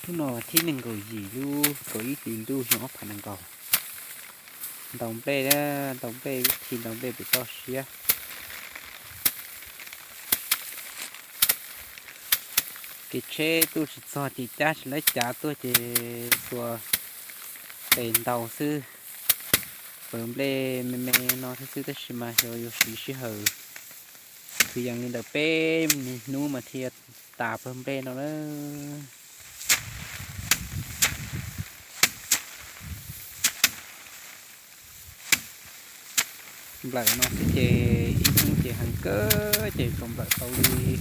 Hnub no thib nees nkaum yim lub kaum ib hlis ntuj xyoo ob phav nees nkaum. Ntaus nplej, ntaus nplej, vib thi ntaus nplej pem toj siab. Kev tsheb tuaj tsis txog ces cab tsis laib cav tuaj ces tsuas tes ntaus xwb. Pawg nplej me me no thiab xwb tab sis mas xyov yuav siv sij hawm kwv yees li ntawm peb hnub mas thiaj tas pawg nplej no na. Nplawm no xwb ces ib hnub ces heev kawg ces tsuas nplawm tau li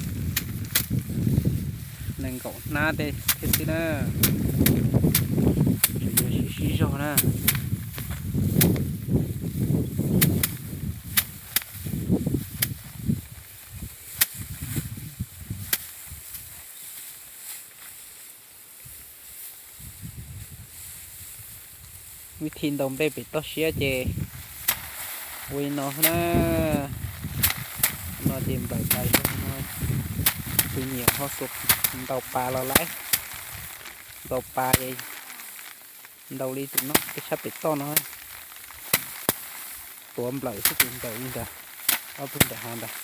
nees nkaum hnab tej thiab xwb na. Tseem yuav sib sib zog na. Vib thi ntaus nplej pem toj siab ces ua li no xwb na. No ces nplawm tas zog no, tus nyiam ho xuas ntaus pas los lawm. Ntaus pas es ntaus li tus no, tej sab pem toj no, tuav nplawm xwb ces nplawm li ntawd, ob tug nram hav ntawd.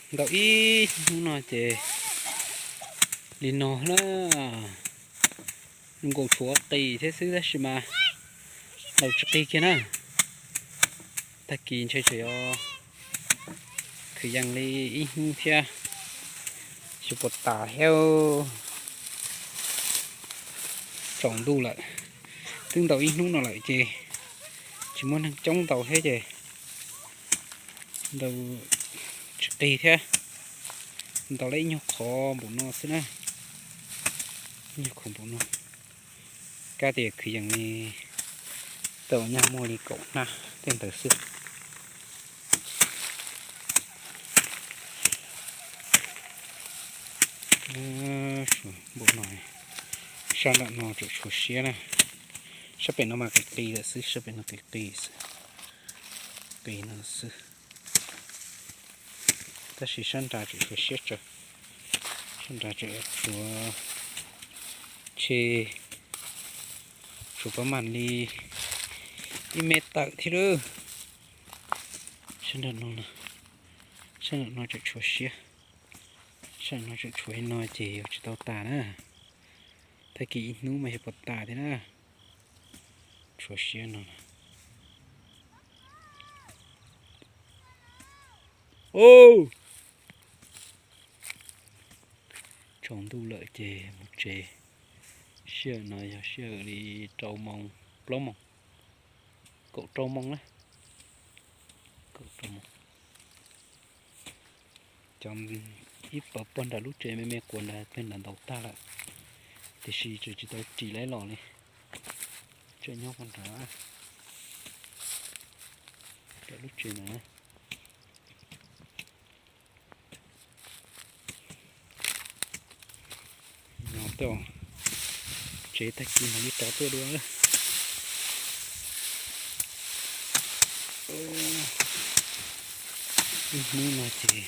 Ntaus ib hnub no ces li no na, zoo nkaus tshuav qis thiab xwb tab sis mas ntaus tsis qis kiag na. Tag kis ntshe tseem yuav kwv yees li ib hnub thiab, tsis puas tas thiab. Tsaus ntuj lawm, twb ntaus ib hnub no lawm ces tsis muaj neeg coob ntaus thiab ces ntaus tsis qis thiab. Ntaus lawm ib nyuag qhov npaum no xwb na, ib nyuag qhov npaum no. Kab tias kwv yees li, tau nyaj muaj li kaum hnab tej ntawd xwb. Npaum no, sab nram no tseem tshuav siab na. Sab pem no mas qis qis lawm xwb, sab pem no qis qis xwb, qis no xwb. Tab sis sab nrad tseem tshuav siab tsawv, sab nrad tseem tshuav, tshe, tshuav pab mam li ib me tawm thiab lawm. Sab nram no, sab nram no tseem tshuav siab, sab nram no tseem tshuav li no ces yuav tsis tau tas na. Tag kis ib hnub mas yuav puas tas thiab na. Tshuav siab no. Tsaus ntuj lawm ces mus tsev. Sij hawm no yog sij hawm li rau moos, plaub moos, kaum rau moos na, kaum rau moos. Cov ib pawg puag nram lub tsev me me quas nrad peg nrad ntaus tag lawm, tiam sis tseem tsis tau ris laib los li. Tseem nyob puag nrad, nram lub tsev na. No tej tsev tag kis mam li rov tuaj dua. Ib hnub no ces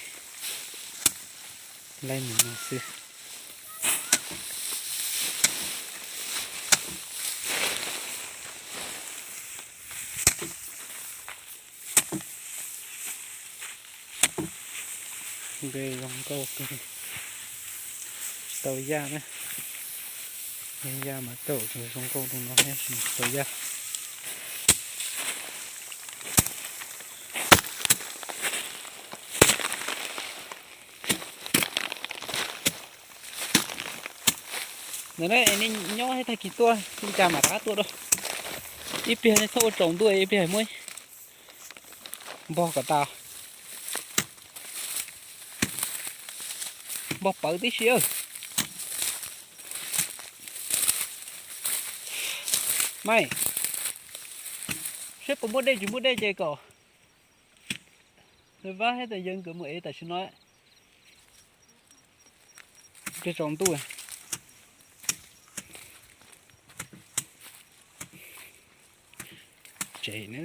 laib mus no xwb. Nqe zoo nkauj kawg, tsis tau yaj na. Yog yaj mas tau zoo nkauj rau no thiab, tsis tau yaj. Ntawd na, nej nyob thiab tag kis tuaj, ua cas mam rov qab tuaj dua. Ib pliag nej txhob ua tsaus ntuj, ib pliag muab npog kom tas. Npog pawv tib si. Maj, saib puas muaj dej, tsis muaj dej ces kom Vaj thiab Tais Yeeb nkawd mus ev tam sim no. Ib pliag tsaus ntuj tsev na.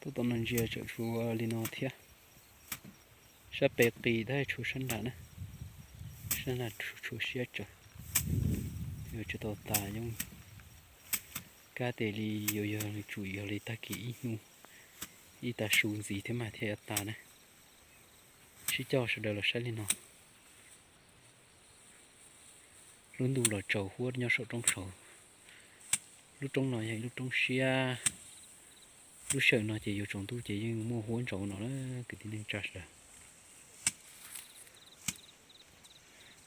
Tuaj tom no ntsia tseem tshuav li no thiab. Sab pem qis tab tshuav sab nram na. Sab nram tshuav siab tsawv. Yuav tsum tau tas yooj. Kab tes li yuav yog tsum yog li tag kis ib hnub, ib tag su ntxiv thiab mas thiaj yuav tas na. Sib coj sawv daws los saib li no. Lub ntuj los tsaus huab nyob saum roob saud. Lub roob no yog ib lub roob siab. Lub sij hawm no ces yuav tsaus ntuj ces yeej muaj huab ntsaus no na kwv tij neej tsa sawv daws.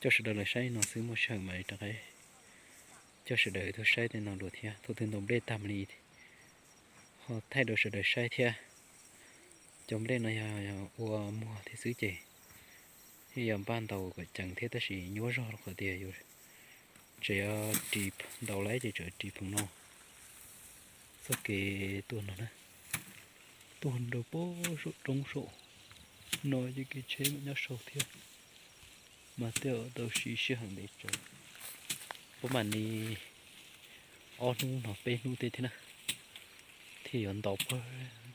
Coj sawv daws los saib no xwb, muaj sij hawm mam li rov qab coj sawv daws tuaj saib tej no dua thiab. Thaum twg ntaus nplej tag mam li ho thaij rau sawv daws saib thiab. Cov nplej no yog ua muag thiab xwb ces yeej yog npaj ntaus kom ceev thiab tab sis nyuaj zog rau qhov tias yus tseem ris, ntaus lawm ces tseem ris pheem no. Txoj kev tuaj no na, tuaj nrau pem saum roob saum no ces kev tsheb mam nyob saud thiab. Mas tej zaum tau siv sij hawm ntev tsawv, puab mam li ob hnub no peb hnub tej thiab na, thiaj yuav ntaus pag,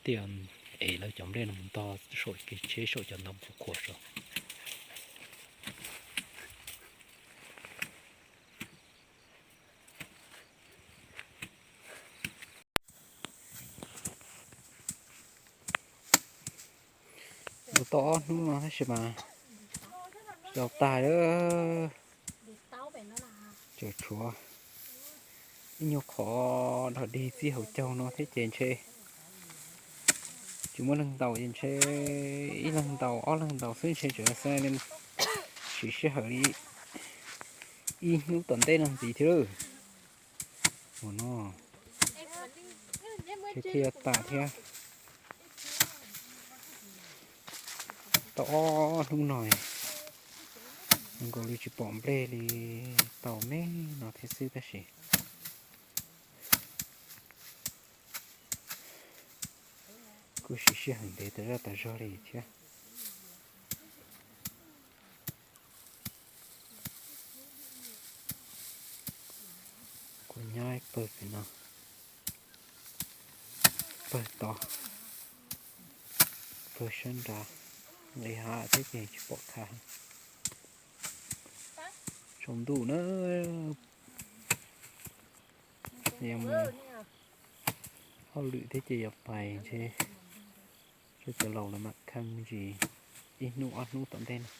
thiaj yuav ev lawv cov nplej no mus ntog saum kev tsheb saum cov ntoo qhuav qhuav saud. Ua tau ob hnub no tab sis mas tsis tau tag, tseem tshuav ib nyuag qhov dog dig txij hauv caug no thiab ces ntshe tsis muaj leej ntaus ces ntshe ib leeg ntaus ob leeg ntaus xwb ntshe tseem xav siv sij hawm li ib hnub tom ntej no ntxiv thiab lawm. Ua no thiaj tas thiab. Tau ob hnub no nkaus li tsis pom nplej li, tau me no thiab xwb tab sis kuj siv sij hawm ntev tas zaj tas zog li thiab. Kuv nyob pawg pem no, pawg tod, pawg sab nrad, nqis hav thiab ces tsis pom khav. Tsaus ntuj na, yog mus hauj lwm thiab ces yuav pais ntshe rau cov laus lawv mam kheej me ntsis ib hnub ob hnub tom ntej no.